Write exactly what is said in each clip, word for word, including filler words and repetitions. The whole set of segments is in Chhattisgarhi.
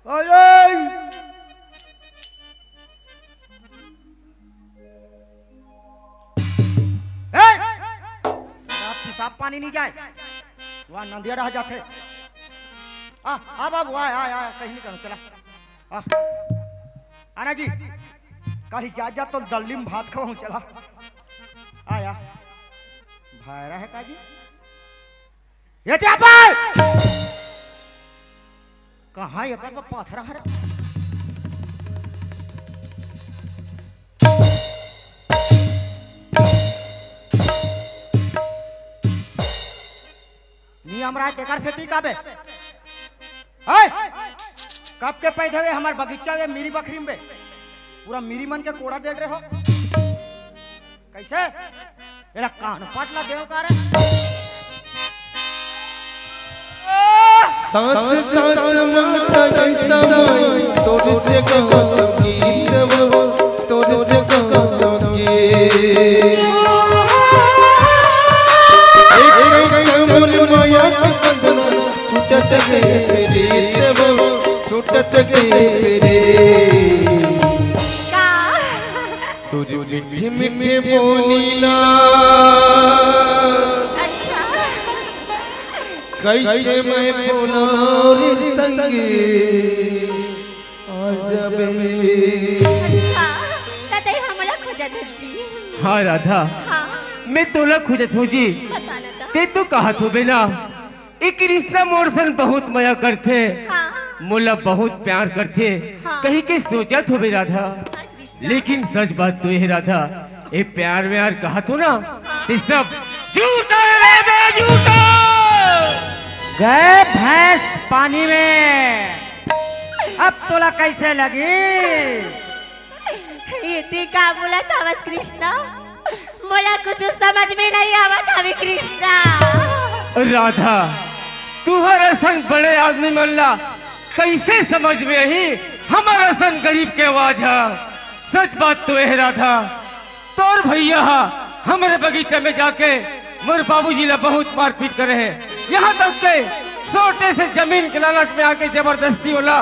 अरे, ए! आप पेशाब पानी नहीं जाए, वहाँ नंदिया रह जाते। आ, आ बाबू, आ, आ, आ, कहीं नहीं करो, चला। आ, आना जी, काली जा, जा तो दल्ली में भात खाऊं, चला। आया, भायरा है का जी? ये क्या बात? कहाँ ये कर पाथरा हरे? नियम राय तेकर सेती का बे? है? कब के पैदा हुए हमार बगीचा में मिरी बखरी में बे? पूरा मिरी मन के कोड़ा दे रहे हो। कैसे? एला कान पाट ला देव का रे? सच सच मत जगतमय, तोर जगत गीत वो, तोर जगत गीत। एक एक मुरमयत बंधन, छूटत गे प्रीत वो, छूटत गे प्रीत। का? तोर मीठे मीठे बोली ला, अच्छा। कैसे मैं भूलां रे संगी, आ जाबे। अच्छा, त तई हमला खोजत हस जी। हाँ राधा, हाँ। मैं तोला खोजत हूँ जी। बता ना त। ते तो कहत होबे ना, ए कृष्णा मोर सन बहुत मया करथे, हाँ। मोला बहुत प्यार करथे, हाँ। कही के सोचत होबे राधा। अच्छा, कृष्णा। लेकिन सच बात तो ये राधा, ये प्यार व्यार कहा तो ना, हाँ। ये सब झूठा है राधा, झूठा। गए भैंस पानी में, अब तोला कैसे लगी? ये ते का बोलत हवस कृष्णा? मोला कुछ समझ में नहीं आवत हवे कृष्णा। राधा, तुहर असन बड़े आदमी मन ला कैसे समझ में आही हमर असन गरीब के आवाज ह? सच बात तो ए राधा, तोर भैया ह हमरे बगीचा में जाके मोर बाबूजी ला बहुत मारपीट करे हे। यहाँ तक के छोटे से जमीन के लालच में आके जबरदस्ती ओला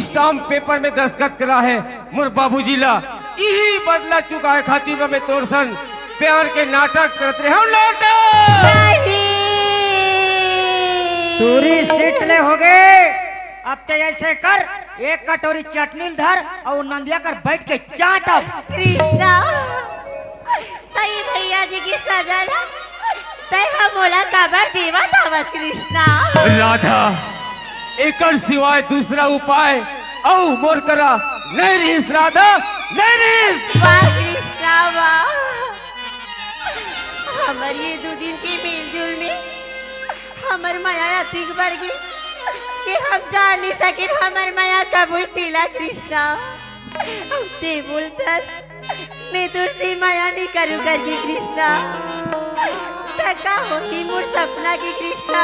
स्टाम्प पेपर में दस्तखत करा हे। मोर बाबूजी ला इही बदला चुकाए खातिर मैं तोर सन प्यार के नाटक करत रहे हूँ, नाटक। नहीं। टूरी सीट ले होगे। अब ते ऐसे कर, एक कटोरी चटनी धर अउ नंदिया कर बैठ के चाट अब। कृष्णा, तई भैया जी के सजा ला तै ह मोला काबर देवत हवस कृष्णा? राधा, एकर सिवाय दूसरा उपाय अउ मोर करा नहीं रिहिस राधा, नहीं रिहिस। वाह कृष्णा, वाह। हमर ये दू दिन के मिलजुल में हमर मया अतिक बढ़ गे कि हम जान नहीं सकिन हमर मया कब होई तेला कृष्णा। ते बोलथस मैं तोर से मया नहीं करूँ करके कृष्णा। त का होही मोर सपना के कृष्णा,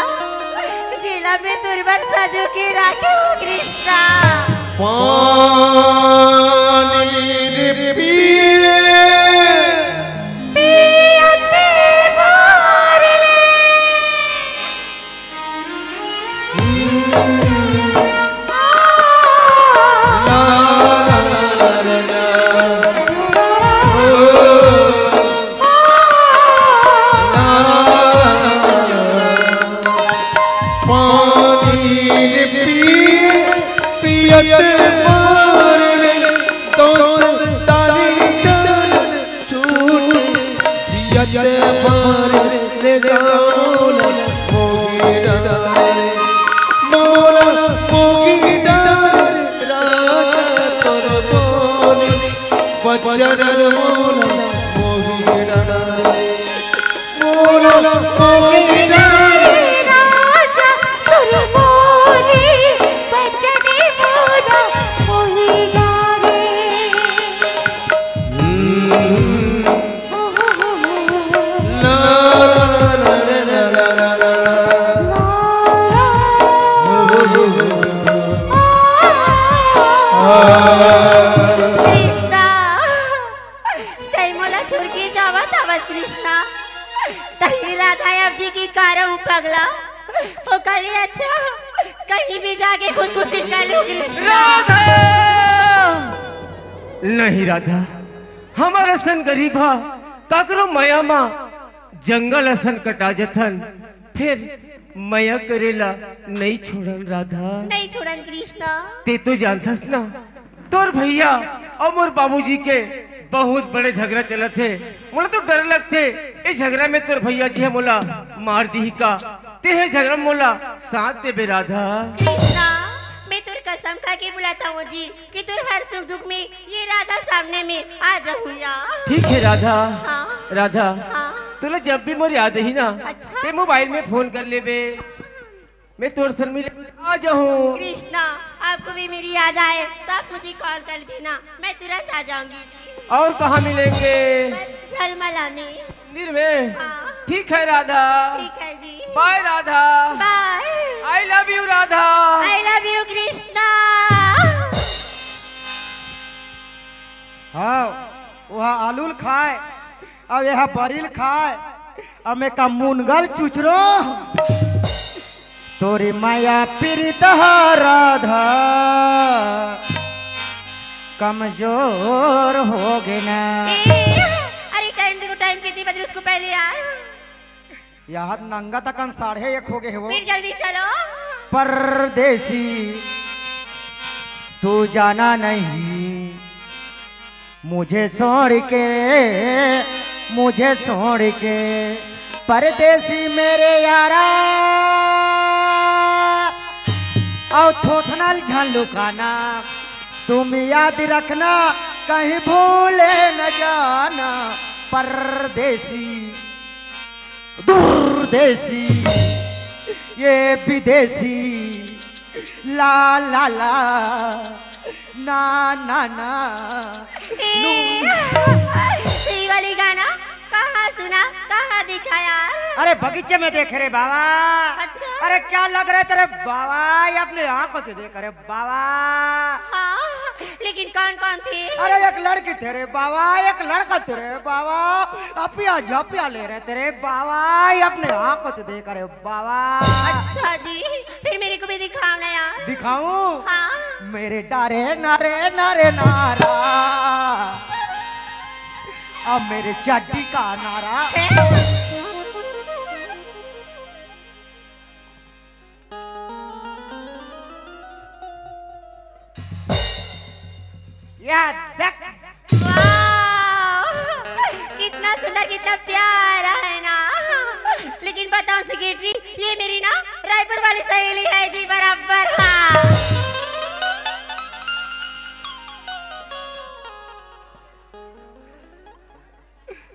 जेला मैं तोर बर सजो के राखे हूँ कृष्णा। पानी रे पिए। पियत बार ले। पानी पिए पियत बार ले, तो ताली चल छूट जियत बार रे गाँव मोगी डार, मोला मोगी डार, राजा तोर बोली बचन मोला मोगी डार, मोला मोगी डार। राजा तोर बोली बचन मोला मोगी डार। हम्म। ला, ला, ला, ला, ये जावत आवत कृष्णा, तही राधा अब जी की कारहूं पगला, ओकर ले अच्छा कहीं भी जाके खुदकुशी कर लूं कृष्णा। राधा! नहीं राधा, हमर असन गरीब हा काकरो मया मा जंगल असन कटा जथन, फेर मया करेला नइ छोड़न राधा। नइ छोड़न कृष्णा। ते तो जानथस ना, तोर भैया अउ मोर बाबूजी के बहुत बड़े झगरा चलत हे। मोला तो डर लगथे, ए झगरा में तोर भैया जी ह मोला मार दिही का। ते हे झगरा में मोला साथ देबे राधा। कृष्णा, मैं तोर कसम खा के बुलात हंव जी कि तोर हर सुख दुख में ये राधा सामने में आ जाहूं या। ठीक हे राधा। हाँ। राधा, हाँ। तोला जब भी मोर याद आही ना, अच्छा। ते मोबाइल में फोन कर लेबे। मैं तोर संग मिले आ जाहूं। कृष्णा, आपको भी मेरी याद आए तो आप मुझे कॉल कर देना, मैं तुरंत आ जाऊंगी जी। और कहाँ मिलेंगे? बस झलमला में। मंदिर में? हाँ। ठीक है राधा। ठीक है जी। बाय राधा। बाय। I love you Radha. I love you Krishna. हाँ, वह आलू ल खाए, अब यह बरी ल खाए, अब मैं का मुनगा ल चुचरो। तोरी माया पीरित ह राधा कमजोर हो गे ना। ए, अरे टाइम देखो, टाइम कितनी बज रही, उसको पहले यार। यार नंगा तकन साढ़े एक हो गए हे वो। फिर जल्दी चलो। परदेसी तू जाना नहीं मुझे छोड़ के, मुझे छोड़ के परदेसी मेरे यारा। अउ थोथना ल झन लुकाना, तुम याद रखना कहीं भूले न जाना। परदेसी दुर्देसी, ये विदेशी, ला ला ला, ना ना ना। ए, ये वाली गाना कहाँ सुना, कहाँ दिखाया? अरे बगीचे में देखे रे बाबा। अच्छा। अरे क्या लग रहे तेरे बाबा, ये अपने आंखों से देख रे बाबा। हाँ, लेकिन कौन कौन थे? अरे एक लड़की थे रे बाबा, एक लड़का थे रे बाबा, अपिया झपिया ले रहे थे रे बाबा, ये अपने आंखों से देख रे बाबा। अच्छा जी, फिर मेरे को भी दिखाओ ना यार। दिखाऊं? हाँ। मेरे डारे नारे नारे नारा, अब मेरे चड्डी का नारा। है? या देख। वाह! कितना सुंदर, कितना प्यारा है ना। लेकिन बताओ सेक्रेटरी, ये मेरी ना रायपुर वाली सहेली है जी, बराबर। हाँ।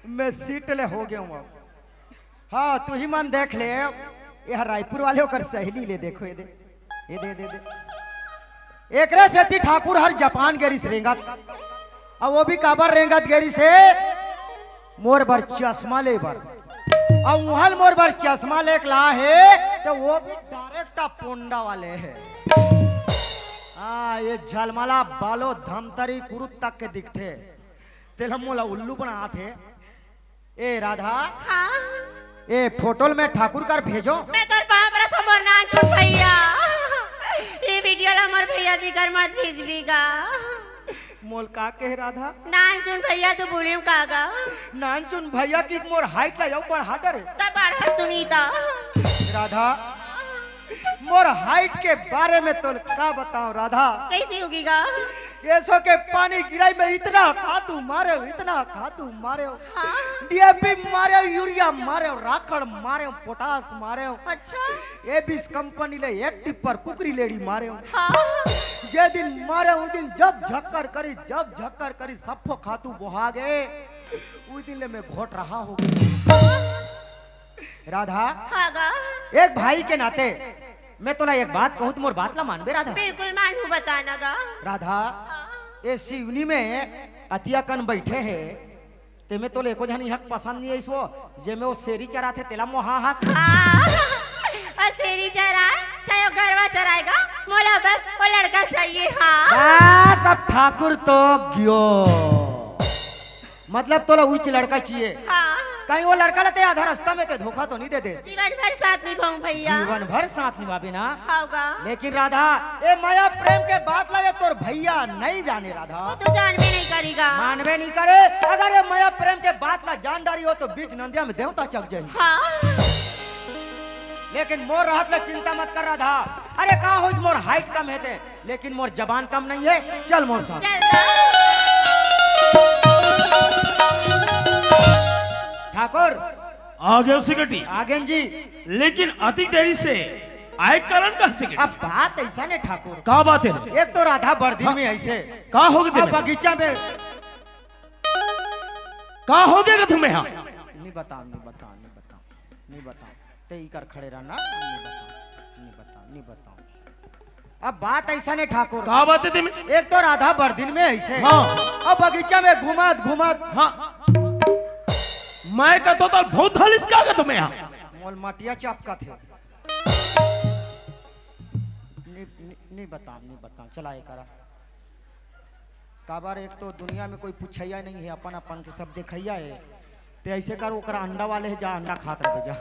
मैं सीट ले हो गया हूँ अब। हाँ, तू ही मन देख ले, ये रायपुर वाले ओकर सहेली ले, देखो, ये दे, ये दे, दे, दे। एकरे सेती ठाकुर हर जापान गे रिहिस रेंगत, अउ वो भी काबर रेंगत गे रिहिस हे, मोर बर चश्मा ले बर। अउ उहल मोर बर चश्मा लेके ला हे, तो वो भी डायरेक्ट पोंडा वाले हे। हाँ, ये झलमला बालो धमतरी कुरुत तक के दिखथे, तेला मोला उल्लू बनात हे। ए राधा, हाँ? ए फोटो ल मैं ठाकुर कर भेजो। मैं तोर पाँव परत हंव मोर नानचुन भैया, ये वीडियो ला मोर भैया जी कर मत भेजबी गा। मोल का कहे राधा? नानचुन भैया तू बोलियो का गा? नानचुन भैया की मोर हाइट ला अउ बढ़ा डरे। तब बढ़ा सुनीता। राधा, मोर हाइट के बारे में तोल का बताओ राधा? कैसी होगी गा? एसो के पानी गिराई में इतना खातू मारे हो, इतना खातू मारे हो। हाँ। डीएपी मारे हो, यूरिया मारे हो, राखड़ मारे हो, पोटास मारे हो। अच्छा। एबिस कंपनी ले एक टिप्पर कुकरी लेड़ी मारे हो। हाँ। जे दिन मारे हो, उ दिन जब झक्कर करी, जब झक्कर करी, सप्पो खातू बोहा गे। उ दिन ले मैं घोट रहा हो गई। राधा, हाँ गा। एक भाई के नाते मैं तोला एक बात कहूँ, त मोर बात ला मानबे राधा? बिल्कुल मानहूँ, बता ना गा। राधा, हाँ। ए सिवनी में अतिया कन बैठे हे, ते में तोला एको झन इहाँ पसंद नहीं आइस वो, जे में वो सेरी चराथे तेला मोहा हस। हाँ, और सेरी चराए, चाहे वो गरवा चराएगा, मोला बस वो लड़का चाहिए, हाँ। बस अब ठाकुर तो गियो। मतलब तोला उच्च लड़का चाहिए? हाँ। कहीं वो लड़का ला ते आधा रास्ता में ते धोखा तो नहीं दे दे? जीवन भर साथ निभाऊं भैया। जीवन भर साथ निभाबे ना? होगा। लेकिन राधा, ये माया प्रेम के बात ला ये तोर भैया नहीं जाने राधा। वो तो जानबे नहीं करेगा। मानबे नहीं करे। अगर ये माया प्रेम के बात ला जान डारी हो तो बीच नंदिया में देवता चक जाही। हाँ। लेकिन मोर रहत ला चिंता मत कर राधा। अरे का होइस, मोर height कम हे ते, लेकिन मोर जबान कम नहीं है। चल मोर साथ। चल तो। ठाकुर। आ गयो सिकटी। आ गेन जी। लेकिन अति देरी से आए कारण का सिकटी? अब बात ऐसा ने ठाकुर। का बात है? एक तो राधा बरदिन हाँ। में ऐसे। का हो गए अब तेरे? बगीचा में। का हो गया तुम्हें यहाँ? नहीं बताओ, नहीं बताओ, नहीं बताओ, नहीं बताओ। ते इकर खड़े रहना, नहीं बताओ, नहीं बताओ, नहीं बताओ। अब बात ऐसा ने ठाकुर। का बात है तेमे? एक तो राधा बरदिन में ऐसे। हाँ। अब बगीचा में घूमत, घूमत। हाँ। मैं कहता तो बहुत हाल इसका आगे तुम्हें यहाँ। मोल मटिया चपका थे। नहीं, नहीं, नहीं बताओ, नहीं बताओ, चला ये करा। काबर एक तो दुनिया में कोई पूछैया नहीं है, अपन अपन के सब देखैया है। ते ऐसे कर, ओकरा अंडा वाले है, जा अंडा खात रहे जा।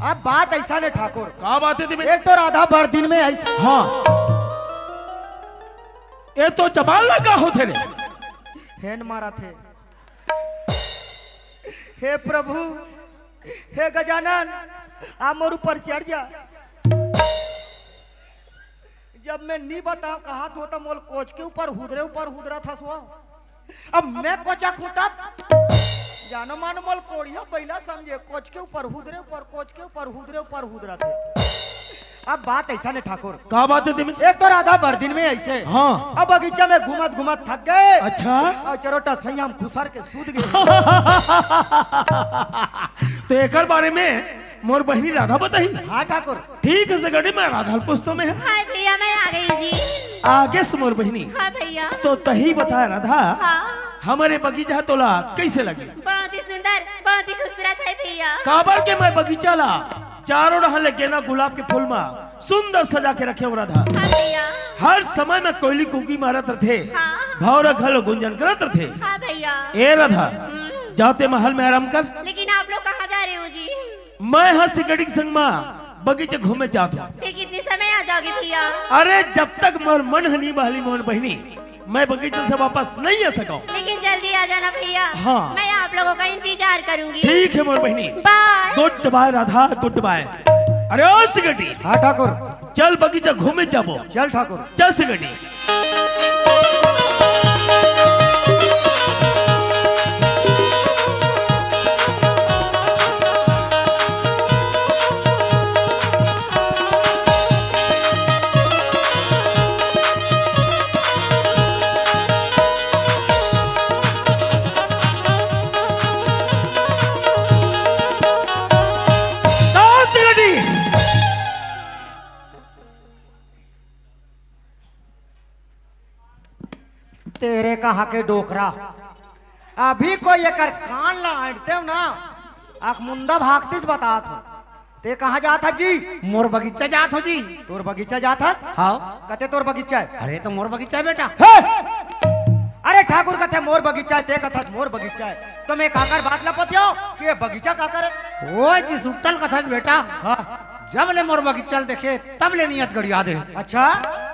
अब बात ऐसा ने ठाकुर। का बात है तेमे? एक तो राधा बरदिन में ऐसे। हाँ। ये तो जबान लगा होते रे। हेन मारा थे। हे प्रभु, हे गजानन, आप मोर ऊपर चढ़ जा। जब मैं नी बताओ कहा थो तो मोल कोच के ऊपर हुदरे ऊपर हुदरा था सो। अब मैं कोचा खूं तब जानो मानो मोल कोड़िया बैला समझे, कोच के ऊपर हुदरे ऊपर, कोच के ऊपर हुदरे ऊपर हुदरा थे। अब बात ऐसा ने ठाकुर। का बात है तेमे? एक तो राधा बरदिन में ऐसे। हाँ। अब बगीचा में घूमत घूमत थक गए। अच्छा। और चरोटा सही हम खुसर के सूत गए। तो एकर बारे में मोर बहिनी राधा बताही। हाँ ठाकुर। ठीक है सिकटी, मैं राधा ल पूछतो में है। हाय भैया, मैं आ गई जी। आगे से मोर बहिनी। हाँ भैया। तो तही बता राधा, हाँ। हमरे बगीचा तोला कैसे लगिस? बहुत ही सुंदर, बहुत ही खूबसूरत है भैया। काबर के मैं बगीचा ला चारों डहर ले गेंदा गुलाब के फूल मा सुंदर सजा के रखे हो राधा। हाँ भैया। हर समय में कोयली कुकी मारत रथे, हाँ। भौरा घलो गुंजन करत रथे। हाँ भैया। ए राधा, हम्म। जाते महल में आराम कर। लेकिन आप लोग कहाँ जा रहे हो जी? मैं हा सिकटी के संग मा बगीचा घूमे जात हूँ। फिर कितने समय आ जाओगे भैया? अरे, जब तक मोर मन ह नी बहली मोर बहिनी, मैं बगीचा से वापस नहीं आ सका हूँ। लेकिन जल्दी आ जाना भैया। हाँ। मैं आप लोगों का इंतजार करूंगी। ठीक है मोर बहिनी। बाय। Good bye Radha, good bye। अरे ओ सिकटी। हाँ ठाकुर। चल बगीचा घूमे जाबो। चल ठाकुर। चल सिकटी। तेरे कहाँ के डोकरा, अभी कोई एकर कान ला अंटते हो ना, आँख मुंदा भागतीस बतात हो। ते कहाँ जात हस जी? मोर बगीचा जात हो जी। तोर बगीचा जात हस? हाँ। कते तोर बगीचा है? अरे तो मोर बगीचा है बेटा। हे! अरे ठाकुर कथे मोर बगीचा है, ते कथस मोर बगीचा है। तो मैं काकर बात ला पतियो कि ये बगीचा काकर है? वो जी सुट्टल कथस बेटा। हाँ। जब ले मोर बगीचा ल देखे, तब ले नियत गड़िया दे। अच्छा?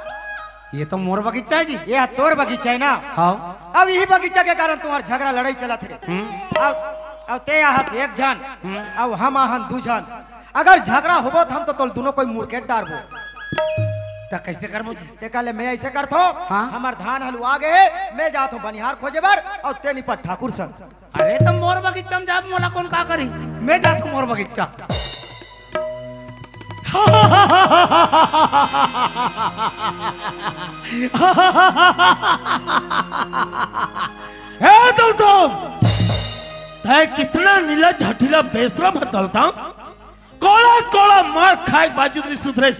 ये तो मोर बगीचा है जी। ये तोर बगीचा है ना? हाँ। अब यही बगीचा के कारण तुम्हार झगड़ा लड़ाई चलत है। हम्म। अब, अब ते आहस एक झन, हम्म। अब हम आहन दू झन। अगर झगड़ा होबो त हम तो तोल दोनों कोई मुरकेट डारबो। त कैसे करबो जी? ते कहले मैं ऐसे करथो, हाँ। हमर धान हलुआ गे हे, मैं जाथो बनिहार खोजे बर, और ते निपट ठाकुर संग। अरे तो मोर बगीचा में जाब, मोला कौन का करी? मैं जाथो मोर बगीचा। हे दलदम, तै कितना नीला झठीला बेशरम है दलदम। कोड़ा कोड़ा मार खाए के बावजूद नहीं सुधरे।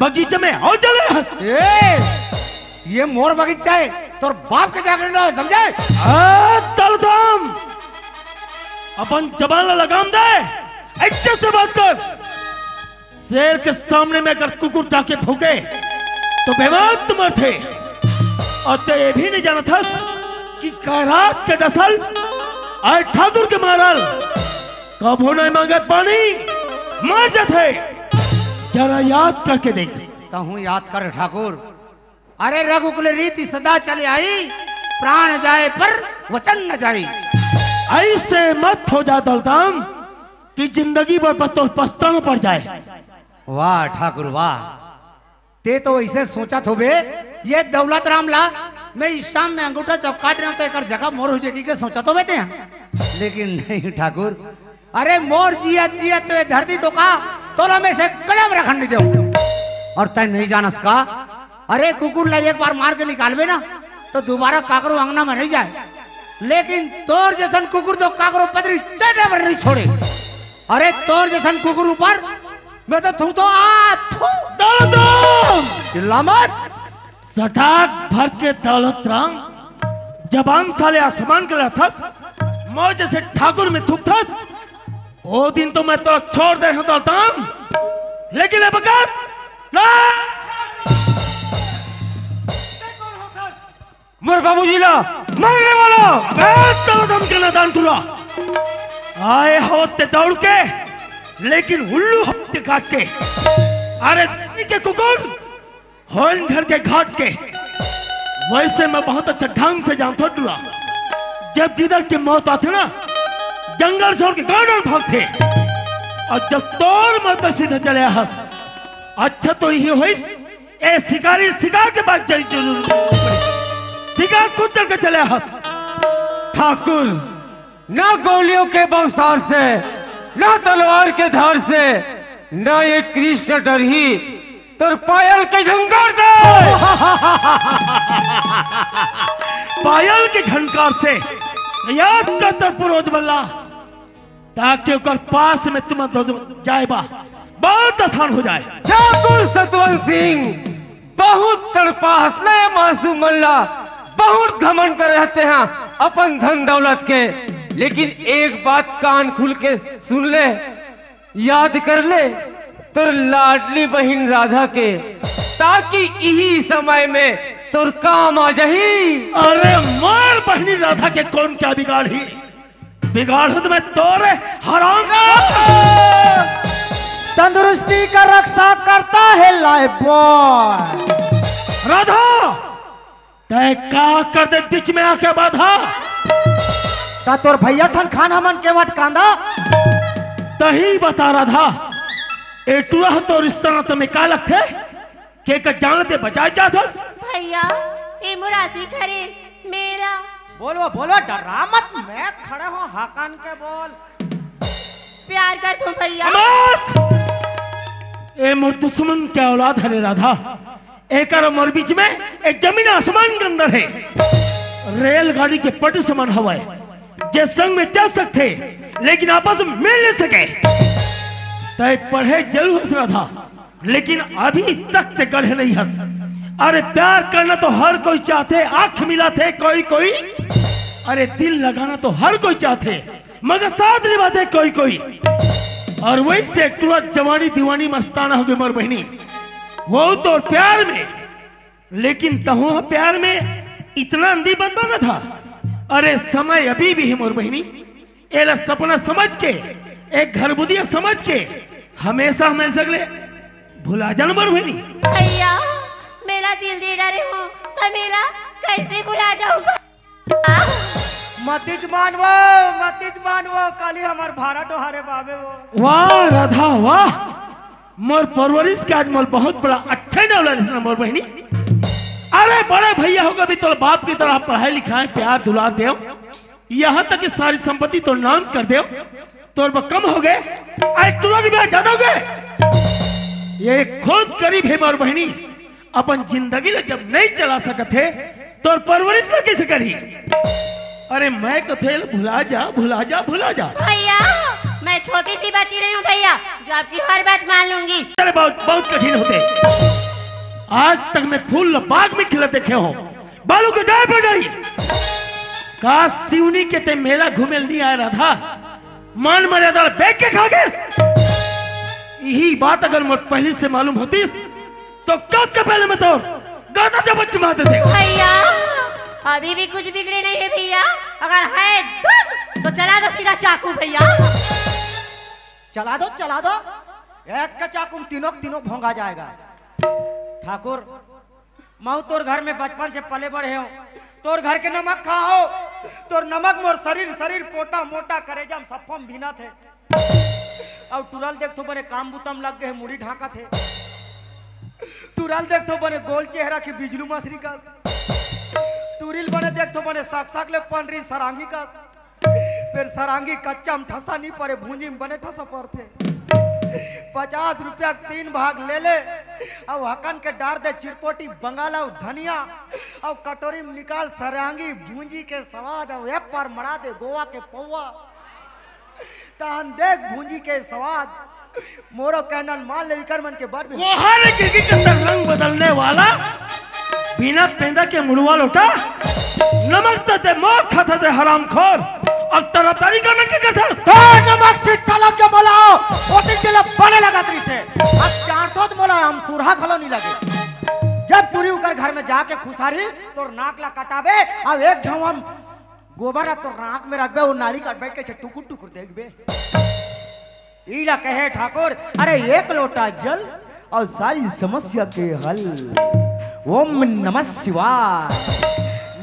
बगीचे में हो चले हस। ए, ये मोर बगीचा है, तोर बाप के जागरण है, समझे? आ, दलदम, अपन जबान ला लगाम दे, इज्जत से बात कर। शेर के सामने में अगर कुकुर जाके भूके, तो बेमार तुम थे। और ते ये भी नहीं जानत हस कि खैरात के डसल अउ ठाकुर के मारल कभू नहीं मांगे पानी, मर जाथे। जरा याद करके देख। तहूँ याद कर ठाकुर। अरे रघुकुल रीति सदा चले आई, प्राण जाए पर वचन न जाई। ऐसे मत हो जा दौलतराम कि जिंदगी भर पर तो पछताना पड़ जाए। वाह ठाकुर वाह, ते तो ऐसे सोचत होबे, ये दौलतराम ला मैं इस टाइम में अंगूठा चपकात रहा हूँ तो एकर जगह मोर हो जाएगी के सोचत होबे ते? लेकिन नहीं ठाकुर, अरे मोर जियत जियत तो ये धरती तो का तोला में से कदम रखन नहीं देव। और तय नहीं जानस का, अरे कुकुर ला एक बार मार के निकालबे ना तो दोबारा काकरो अंगना में नहीं जाए, लेकिन तोर जैसन कुकुर तो काकरो पतरी चटे पर नहीं छोड़े। अरे तोर जैसन कुकुर ऊपर मैं तो थू तो आ थू। दौलतराम! चिल्ला मत। सटाक भर के दौलतराम, जबान साले आसमान के लथस, मोर जैसे ठाकुर में थूकथस, ओ दिन तो मैं तो छोड़ दे हूँ दौलतराम, लेकिन अब बात ना। मोर बाबूजी ला मारने वाला। अबे दौलतराम के नादान टूरा, आए हो ते दौड़ के, लेकिन उल्लू हो ते काट के। अरे के कुकुर, होन घर के घाट के। वैसे मैं बहुत अच्छा ढंग से जानथों टूरा, जब गिदड़ के मौत आथे ना, जंगल छोड़ के गांव भागथे, और जब तोर मौत सीधा चले हस, अच्छा तो यही होइस, ए शिकारी शिकार के पास जाई जरूर। शिकार खुद चल के चले हस। ठाकुर, ना गोलियों के बौसार से, ना तलवार के धार से, ना ये कृष्ण डरही तोर पायल के झंकार से। पायल के झंकार से याद कर तोर पुरोज बल्ला, ताकि ओकर पास में तुम दो जाए बा, बहुत आसान हो जाए। ठाकुर सतवंत सिंह, बहुत तड़पाहस ना ये मासूम मन ला, बहुत घमंड कर रहते हैं अपन धन दौलत के, लेकिन एक बात कान खुल के सुन ले, याद कर ले तोर लाडली बहिन राधा के, ताकि इही समय में तोर काम आ जाही। अरे मोर बहिनी राधा के कौन क्या बिगाड़ी? बिगाड़ू तो मैं तोरे हराम। तंदुरुस्ती का रक्षा करता है लाइफ बॉय। राधा, तय का कर दे बीच में आके बाधा? ता तोर भैया सन खान हमन के मत कांदा। तही बता राधा, ए टूरा तो रिश्ता नाता में का लगथे? के का जान दे बचाए जाथस? भैया, ए मुरासी घरे मेला। बोलो, बोलो, डरा मत, मैं खड़ा हूँ, हाकान के बोल। प्यार कर तू भैया। बस! ए मोर दुश्मन के औलाद हरे राधा। एकर मोर बीच में एक जमीन आसमान के अंदर है। रेलगाड़ी के पटरी समान हवय, जे संग में चल सकथे, लेकिन आपस में मिल नहीं सके। तय पढ़े जरूर हस राधा, लेकिन अभी तक ते गढ़े नहीं हस। अरे प्यार करना तो हर कोई चाहथे, आंख मिलाथे कोई कोई, अरे दिल लगाना तो हर कोई चाहथे, मगर साथ निभाथे कोई कोई। और वही से तुरंत जवानी दीवानी मस्ताना हो गई मोर बहिनी। वो तो प्यार में, लेकिन तहु प्यार में इतना अंधी बन बना था। अरे समय अभी भी है मोर बहिनी, एला सपना समझ के, एक घर बुदिया समझ के हमेशा हमेशा के लिए भुला जाना मोर बहिनी। भैया, मेला दिल दे डारे हो, तो मेला कैसे भुला जाऊंगा? मतिज मानवो, मतिज मानवो, काली हमार भारा डोहारे बाबे वो। वाह राधा वाह, मोर परवरिश के आज मोर बहुत बड़ा अच्छा नाम ला मोर बहिनी। अरे बड़े भैया होगे भी तोर बाप की तरह पढ़ाई लिखाई प्यार दुलार देव, यहाँ तक कि सारी संपत्ति तोर नाम कर देव, तोर बर कम होगे, अरे तुरंत भी ज्यादा होगे। ये खुद गरीब है मोर बहिनी, अपन जिंदगी ला जब नहीं चला सकत हे, तोर परवरिश ला कैसे करही? अरे मैं कथे भुला जा, भुला जा, भुला जा। भैया, मैं छोटी सी बच्ची नहीं हूँ भैया, जो आपकी हर बात मान लूंगी। अरे बहुत, बहुत कठिन होथे। आज तक मैं फूल ला बाग में खिलत देखे हूँ, बालू के डार पर नहीं। का सिवनी के ते मेला घूमे नहीं आए राधा? मान मर्यादा ला बेच के खा गेस। यही बात अगर मोर पहली से मालूम होतीस, तो कब के पहले मैं तोर गर्दन चपट के मार देते। भैया, अभी भी कुछ बिगड़े नहीं है भैया। अगर है दम तो चला दो सीधा चाकू भैया। चला दो, चला दो। एक का चाकू में तीनों तीनों भोंगा जाएगा। ठाकुर, मैं तोर घर में बचपन से पले बढ़े हूँ। तोर घर के नमक खाओ। तोर नमक मोर शरीर शरीर पोटा मोटा करेजा में सफम भीना थे। अउ टुरल देखथो बने काम बुता म लग गे हे, मुड़ी ढांकत हे। टुरल देखथो बने गोल चेहरा के बिजलू मछरी कस। टुरिल बने देखथो बने सक सक ले पंडरी सरांगी कस। फेर सरांगी कच्चा म ठसा नी परे, भूंजी म बने ठसा परथे। पचास रुपया के तीन भाग ले ले, अउ हकन के डार दे चिरपोटी बंगाला अउ धनिया, अउ कटोरी म निकाल सरांगी भूंजी के सवाद, अउ ए पर मड़ा दे गोवा के पौवा। तहन देख भूंजी के सवाद। मोरो कहना ल मान ले, इकर मन के बर भी। कोहरे के गिट्टी से रंग बदलने वाला, बिना पेंदा के मुड़वा लोटा, नमक तो ते मोर खाता से हरामखोर, अउ तरफदारी करने के कथा। तो नमक से टलक के बोलाओ, ओटिक के लिए बने लगा तरी से। अब चार सौ तो बोला, हम सुरहा खलो नहीं लगे। जब टूरी उकर घर में जाके खुसारी, तोर नाक ला कटाबे, अब एक झांव हम गोबर ला तोर नाक में रखबे, वो नाली कट बैठ के टुकुर टुकुर देखबे। इला कहे ठाकुर, अरे एक लोटा जल अउ सारी समस्या के हल। ओम नमः शिवाय।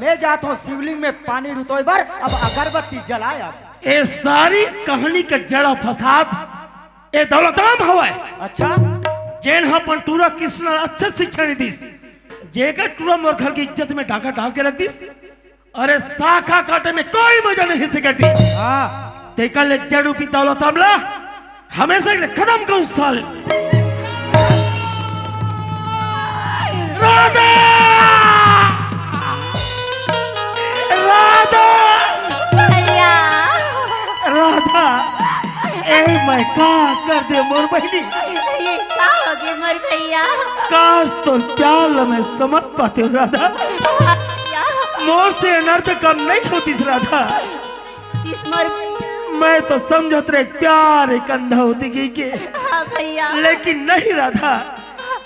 मैं जात हूँ शिवलिंग में पानी रुतोय बर, अब अगरबत्ती जलाय अब। ए सारी कहानी के जड़ फसाद ए दौलतराम हवय। अच्छा। जेन ह अपन टूरा कृष्ण ला अच्छा शिक्षा नहीं दिस, जेकर टूरा मोर घर के इज्जत में डाका डाल के रख दिस। अरे, साखा काटे में कोई मजा नहीं सिकटी। हाँ। तेकर ले जड़ रूपी दौलत अमला हमेशा के लिए खत्म करूं साले। राधा! राधा! भैया। राधा! ए, मैं का कर दे मोर बहिनी? ये का हो गए मोर भैया? काश तोर प्यार ल मैं समझ पाते हो राधा। भैया। मोर से अनर्थ कम नहीं होतिस राधा। इस मोर मैं तो समझत रहे प्यार एक अंधा होती गई के। हाँ भैया। लेकिन नहीं राधा,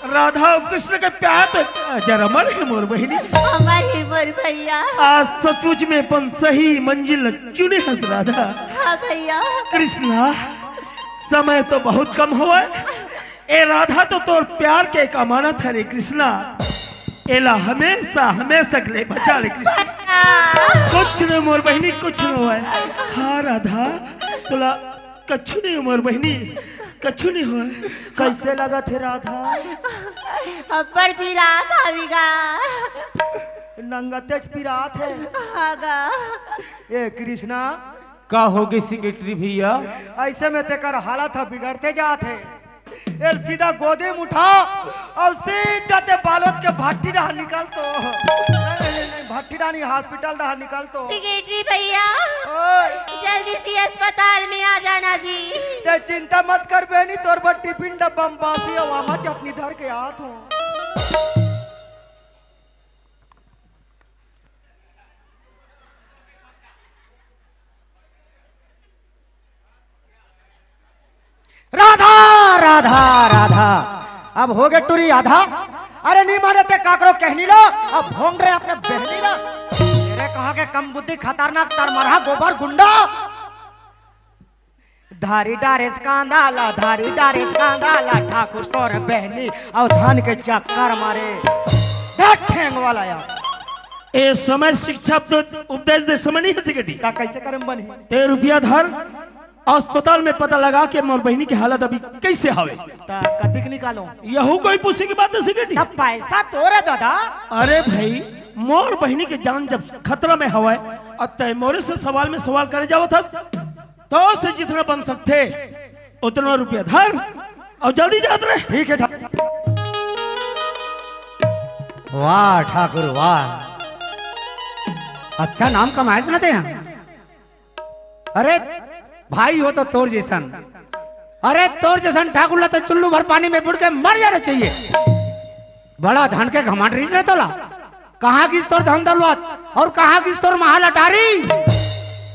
राधा अउ कृष्ण के प्यार तो अजर अमर हे मोर बहिनी। अमर हे मोर भैया। आज सचमुच में अपन सही मंजिल ल चुने हस राधा। हाँ भैया। कृष्णा, समय तो बहुत कम होवय। ए राधा तो तोर प्यार के एक अमानत हरे कृष्णा। एला हमेशा, हमेशा के लिए बचा ले कृष्णा। भैया। कुछ नहीं मोर बहिनी, कुछ नहीं होवय। हाँ राधा, तोला कछु नहीं हो मोर बहिनी, कछु नहीं होय। कैसे लगत हे राधा? अब्बड़ पिरात हविगा। नंगतेच पिरात हे। हाँ गा। ए कृष्णा। का होगे सेक्रेटरी भैया? ऐसे में तेकर हालत ह बिगड़ते जात हे। एल सीधा गोदी में उठा अउ सीधा ते बालोद के भट्टी डहर निकल तो। नहीं, नहीं, नहीं, भट्टी डहर नहीं, हॉस्पिटल डहर निकल तो। सेक्रेटरी भैया, ओए। जल्दी से अस्पताल में आ जाना जी। ते चिंता मत कर बहनी, तोर बर टिफिन डब्बा में बासी अउ आमा चटनी धर के आत हूँ। राधा, राधा, राधा। अब होगे टूरी आधा। अरे नी माने ते काकरो कहनी ला, अब भोंग रे अपने बहनी ला। तेरे कहाँ के कम बुद्धि खतरनाक तरमरहा गोबर गुंडा। धारी डारेस कांदा ला, धारी डारेस कांदा ला, ठाकुर तोर बहनी अउ धान के चक्कर मारे। धत ठेंग वाला यार। ए समय शिक्षा उपदे-, उपदेश दे समय नहीं है सिकटी। ता कैसे करे में बनही? ते रुपया धर, अस्पताल में पता लगा के मोर बहिनी के हालत अभी कैसे हवे? ता कतिक निकालो? यहू कोई पूछे की बात नहीं सिकटी। ता पैसा तोरे दादा। अरे भाई, मोर बहिनी के जान जब खतरा में हवय, अउ तय मोरे से सवाल में सवाल करे जावत हस, तो से जितना बन सकथे उतना रुपया धर अउ जल्दी जात रहे। ठीक है ठा-, वाह ठाकुर वाह, अच्छा नाम कमाए ना ते। अरे भाई हो तो तोर जैसन, अरे तोर जैसन ठाकुर ला तो चुल्लू भर पानी में बुड़ के मर जाना चाहिए। बड़ा धन के घमंड रहिस रे तोला। कहाँ गिस तोर धन दौलत अउ कहाँ गिस तोर महल अटारी?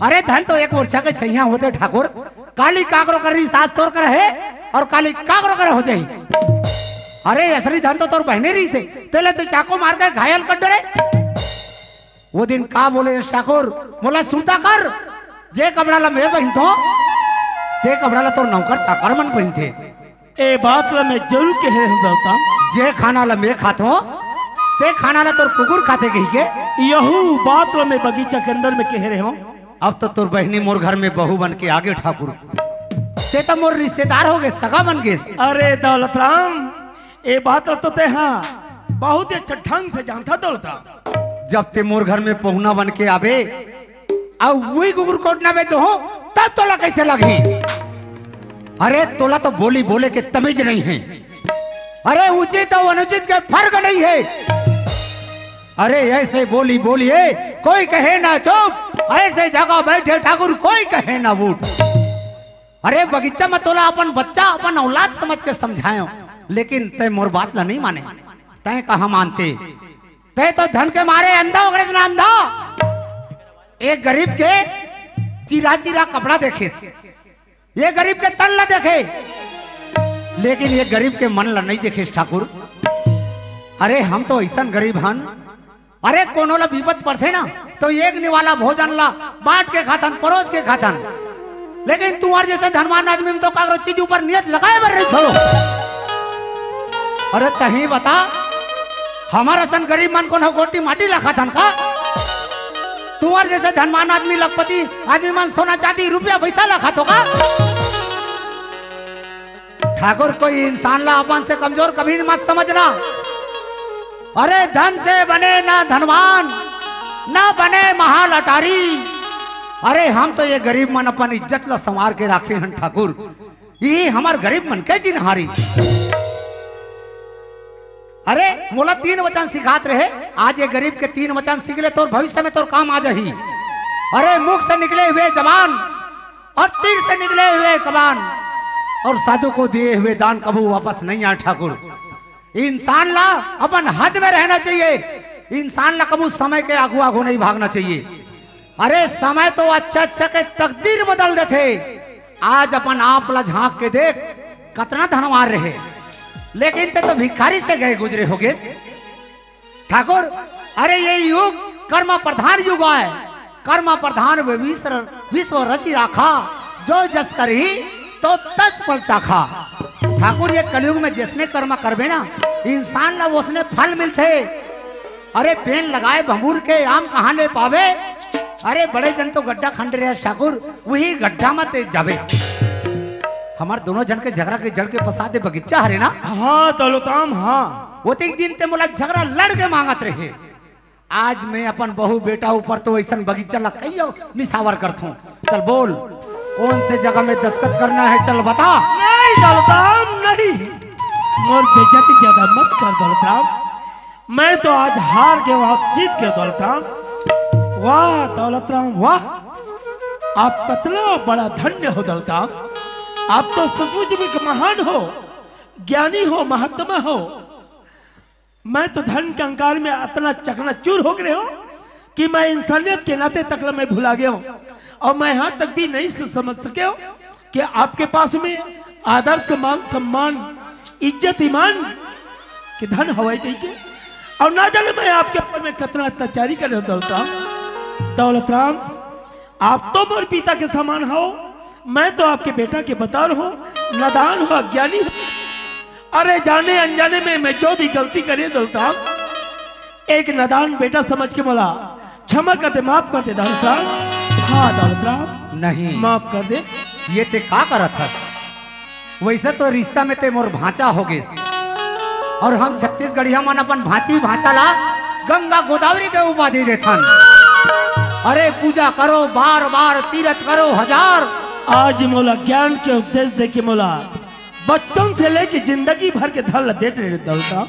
अरे धन तो एक मोर्चा के छैया होते ठाकुर, काली काकरो कर रही सास तोर कर है अउ काली काकरो कर हो जाही। अरे असली धन तो तोर बहने रहिसे, तेला तो चाकू मार के घायल कर डरे। वो दिन का बोले ठाकुर, मोला सुरता कर, जे कपड़ा ला मैं पहिनथों, ते कपड़ा ला तोर नौकर चाकर मन पहिनथे। ए बात ला मैं जरूर कहे रहेंव दलताम। जे खाना ला मैं खाथों, ते खाना ला तोर कुकुर खाथे कहिके। यहू बात ला मैं बगीचा के अंदर में कहे रहेंव। अब तो तोर बहिनी मोर घर में बहू बन के आगे ठाकुर, ते तो मोर रिश्तेदार होगे, सगा बन गेस। अरे दौलतराम, ए बात ला तो ते हा बहुत ही अच्छा ढंग से जानथा दौलतराम। जब ते मोर घर में पहुना बन के आबे, अउ उही कुकुर कोटना में तो हो, तब तोला कैसे लगही? अरे तोला तो बोली बोले के तमीज नहीं है। अरे उचित अउ अनुचित के फर्क नहीं है। अरे ऐसे बोली बोलिए, कोई कहे ना चुप, ऐसे जगह बैठे ठाकुर, कोई कहे ना उठ। अरे बगीचा में तोला अपन बच्चा, अपन औलाद समझ के समझाएंव, लेकिन तैं मोर बात ला नहीं माने। तैं कहाँ मानते? तैं तो धन के मारे अंधा हो गए ना, अंधा। एक गरीब के चिरा चिरा कपड़ा देखे, ये गरीब के तन ला देखे, लेकिन ये गरीब के मन ला नहीं देखे ठाकुर। अरे हम तो ऐसन गरीब हन, अरे कोनो ला विपत पड़थे ना, तो एक निवाला भोजन ला बांट के खाथन, परोस के खाथन। लेकिन तुंहर जैसे धनवान आदमी मन तो काकरो चीज ऊपर नियत लगाए बर नहीं छोड़ो। अरे तहीं बता, हमर असन गरीब मन कोनो गोटी माटी ला खाथन का? तुंहर जैसे धनवान आदमी, लखपति आदमी मन सोना चांदी रुपया पैसा ला खाथो का? ठाकुर, कोई इंसान ला अपन से कमजोर कभी मत समझना। अरे धन से बने ना धनवान, ना बने महाल अटारी। अरे हम तो ये गरीब मन अपन इज्जत ला संवार के राखे हन ठाकुर, ये हमर गरीब मन के जिनहारी। अरे मोला तीन वचन सिखात रहे, आज ये गरीब के तीन वचन सीख ले, तोर भविष्य में तोर काम आ जाही। अरे मुख से निकले हुए जबान और तीर से निकले हुए कमान और साधु को दिए हुए दान कभू वापस नहीं आए ठाकुर। इंसान ला अपन हद में रहना चाहिए, इंसान ला कभू समय के आगू आगू नहीं भागना चाहिए। अरे समय तो अच्छा अच्छा के तकदीर बदल देथे। आज अपन आप ला झांक के देख, कतना धनवान रहे, लेकिन ते तो भिखारी से गए गुजरे होगे। ठाकुर, अरे ये युग कर्म प्रधान युग आय, कर्म प्रधान विश्व, विश्व रचि राखा, जो जस करही तो तस फल चाखा। ठाकुर, ये कलयुग में जैसने कर्म करबे ना, इंसान ला वैसने फल मिलथे। अरे पेड़ लगाए भंबूर के आम कहाँ ले पावे? अरे बड़े जन तो गड्ढा खंड रहे ठाकुर, वही गड्ढा में ते जाबे। हमर दोनों जन के झगड़ा के जड़ के पसाद बगीचा हरे ना? हाँ दौलतराम, हाँ। वो तो एक दिन ते मोला झगड़ा लड़ के मांगत रहे। आज मैं अपन बहू बेटा ऊपर तो ऐसन बगीचा ला कहियो निसावर करथों। चल बोल, कौन से जगह में दस्तखत करना है, चल बता। नहीं दौलतराम, नहीं। मोर बेइज्जती ज्यादा मत कर दौलतराम। मैं तो आज हार गयो, आप जीत गयो दौलतराम। वाह दौलतराम वाह, आप कतना बड़ा धन्य हो दौलतराम। आप तो सचमुच में एक महान हो, ज्ञानी हो, महात्मा हो। मैं तो धन के अहंकार में अतना चकनाचूर हो गए हो कि मैं इंसानियत के नाते तक ला मैं भुला गया हूँ। और मैं यहाँ तक भी नहीं स-, समझ सके हो कि आपके पास में आदर, सम्मान, सम्मान, इज्जत, ईमान के धन हवाई कही के। और ना जाने मैं आपके ऊपर में कितना अत्याचारी कर रहा हूँ दौलतराम। दौलतराम, आप तो मोर पिता के समान हो, मैं तो आपके बेटा के बतौर हो, नादान हो, अज्ञानी हो। अरे जाने अनजाने में मैं जो भी गलती करे दौलतराम, एक नादान बेटा समझ के मोला क्षमा कर दे, माफ कर दे दौलतराम। हाँ दौलतराम, नहीं। माफ कर दे। ये ते का करत हस? वैसे तो रिश्ता में ते मोर भांचा हो गेस, और हम छत्तीसगढ़िया मन अपन भांची भांचा ला गंगा गोदावरी के उपाधि देथन। अरे पूजा करो बार बार, तीरथ करो हजार। आज मोला ज्ञान के उपदेश दे के मोला बचपन से लेके जिंदगी भर के धन ला देत रहे दौलतराम।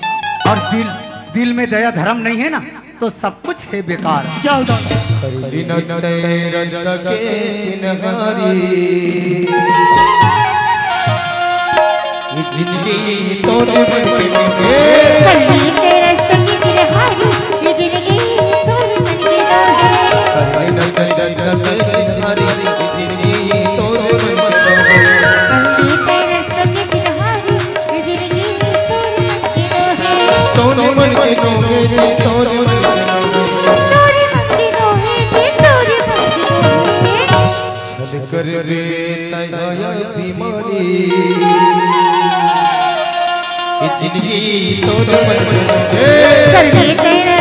और दिल, दिल में दया धर्म नहीं है ना, तो सब कुछ है बेकार। चल दौलतराम। करिन तैं रस के चिन्हारी, ये जिंदगी तोर मन के नोहे। करिन तैं रस के चिन्हारी, ये जिंदगी तोर मन के नोहे। करिन तैं रस के चिन्हारी, ये जिंदगी तोर मन के नोहे। करिन तैं रस के चिन्हारी, ये जिंदगी तोर मन के नोहे। तोर मन के नोहे जी, तोर मन के नोहे। तोर मन के करबे तैं अभिमानी, ये जिंदगी तो न बन। करबे तैं